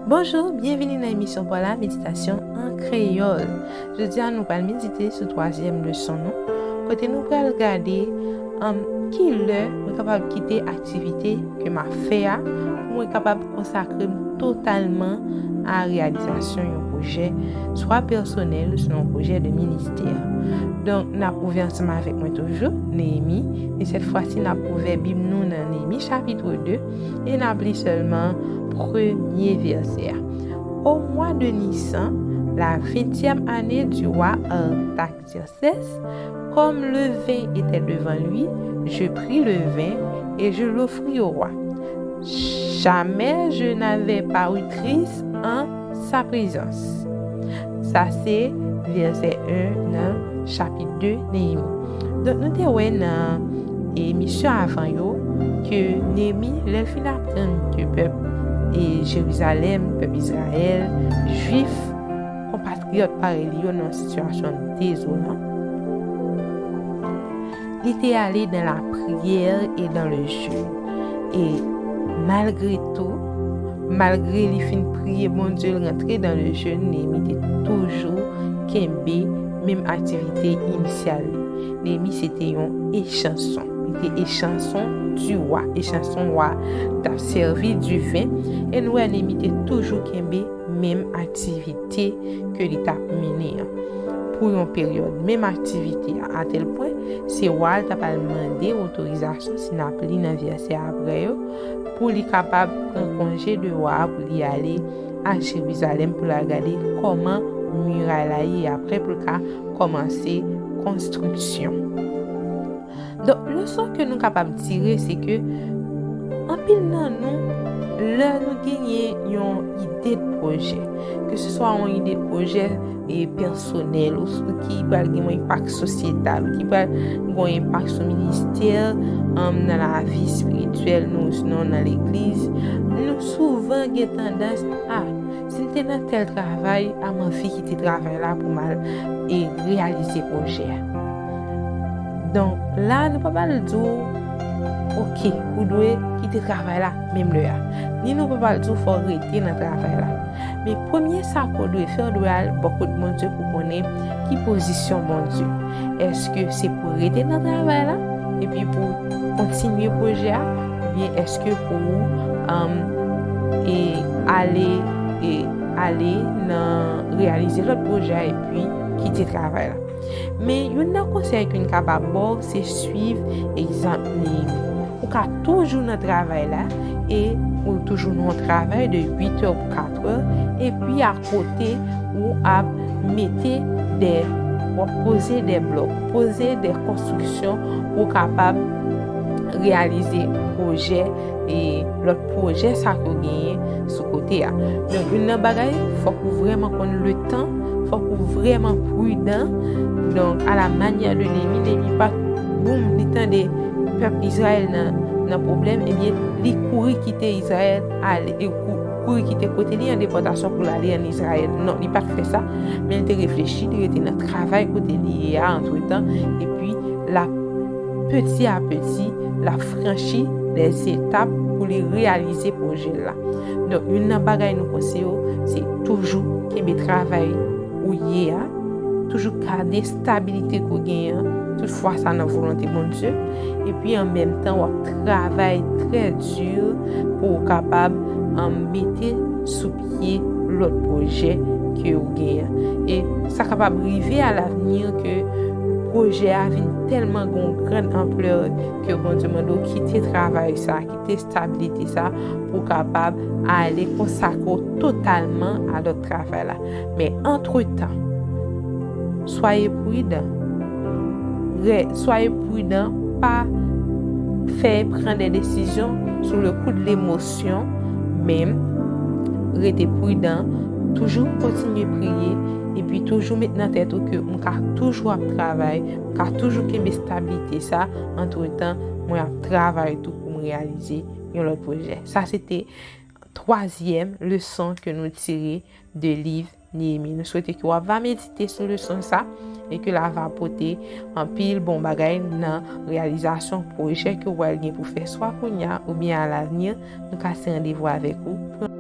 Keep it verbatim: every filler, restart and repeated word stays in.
Bonjou, byenvini nan emisyon pa w la, Meditasyon an Kreyòl. Jodi a, nou pral medite sou twazyèm leson nou, kote nou pral gade, um, ki lè mwen kapab kite aktivite ke m ap fè a, pou mwen kapab konsakre m totalman a reyalizasyon yon pwojè, swa pèsonèl, oswa yon pwojè de ministè. Donk, n ap ouvè ansanm avèk mwen toujou, Neyemi, e sèt fwa si, n ap ouvè Bib nou nan Neyemi chapit de, e n ap li sèlman premye vèsè a. Au mois de Nisan, la vingtième année du roi Artaxerxès, comme le vin était devant lui, je pris le vin et je l'offris au roi. Jamais je n'avais paru triste en sa présence. Sa se vèsè en nan chapit de Neyemi. Donk, nou te wè nan emisyon avan yo ke Neyemi, lè l fin aprann ke pèp e Jerizalèm, pèp Izrayèl, Jwif, konpatriyòt parèy li yo nan yon sitiyasyon dezolan, li te ale dans la prière et dans le jeûne. E malgre tou, malgre li fin priye Bondye, l rantre dans le jeûne, Neyemi te toujou kenbe menm aktivite inisyal li. Neyemi se te yon echanson. Li te echanson du roi, echanson wa t ap sèvi diven. E nou wè Neyemi te toujou kenbe menm aktivite ke li t ap mennen an pou yon peryòd. Menm aktivite a, atèl pwen, se wa a l t ap al mande otorizasyon, si n ap li nan vèsè apre yo, pou li kapab pran konje de wa a pou li ale a Jerizalèm pou l al gade kòman miray la ye, apre pou l ka kòmanse konstriksyon. Donk, leson ke nou kapab tire, se ke anpil nan nou, lè nou genyen yon ide de pwojè, ke se swa yon ide de pwojè e pèsonèl, ou, ou ki pral gen yon enpak sosyetal, ou ki pral gen yon enpak sou ministè, um, nan lavi espirityèl nou, sinon nan legliz, nou souvan gen tandans a, si m te nan tèl travay, a, m anvi kite travay la pou m al e reyalize pwojè a. Donk, la, nou pa pral di w, oke, ou dwe kite travay la menm lè a. Ni nou pa pral di w fò w rete nan travay la. Men premye sa ke w dwe fè, w dwe al bò kot Bondye pou konnen ki pozisyon Bondye. Èske se pou w rete nan travay la, epi pou w kontinye pwojè a, oubyen èske pou w, um, e ale, e ale nan reyalize lòt pwojè a epi kite travay la? Men youn nan konsèy ke n kapab ba w, se swiv egzanp Neyemi. Ou ka toujou nan travay la, e ou toujou nan yon travay de uit è pou kat è, epi akote ou ap mete de, w ap poze de blòk, poze de konstriksyon pou w kapab reyalize pwojè e lòt pwojè sa ke w genyen sou kote a. Donk, youn nan bagay, fòk ou vrèman konn letan, fòk ou vrèman pridan. Donk, à la manière de Neyemi, Neyemi pa t, boum, li tande pèp Izrayèl nan, nan pwoblèm, ebyen, li kouri kite Izrayèl ale, e kou-, kouri kite kote li an depòtasyon pou l ale ann Izrayèl. Non, li pa t fè sa, men li te reflechi, li rete nan travay kote li ye a antretan, epi l ap peti a peti, l ap franchi de etap pou li reyalize pwojè l la. Donk, youn nan bagay nou konseye w, se toujou kenbe travay ou ye a, toujou gade estabilite ke w genyen an, toutfwa sa nan volonte Bondye, epi an menm tan w ap travay trè di pou w kapab, um, mete sou pye lòt pwojè ke w genyen. E sa kapab rive alavni ke pwojè a vin tèlman gen yon grann anplè ke Bondye mande w kite travay sa, kite estabilite sa pou w kapab ale konsakre w totalman a lòt travay la. Men antretan, soyez prudent. Re-, soyez prudent, pa fè pran de desizyon sou le kou de lemosyon, men rete pridan, toujou kontinye priye, epi toujou met nan tèt ou ke m ka toujou ap travay, m ka toujou kenbe estabilite sa, antretan, mwen ap travay tou pou m reyalize yon lòt pwojè. Sa se te twazyèm leson ke nou tire de liv Neyemi. Nou swete ke w ap va medite sou leson sa e ke l a va pote anpil bon bagay nan reyalizasyon pwojè ke w pral gen pou fè swa kounye a oubyen alavni. Nou kase randevou avèk ou pou yon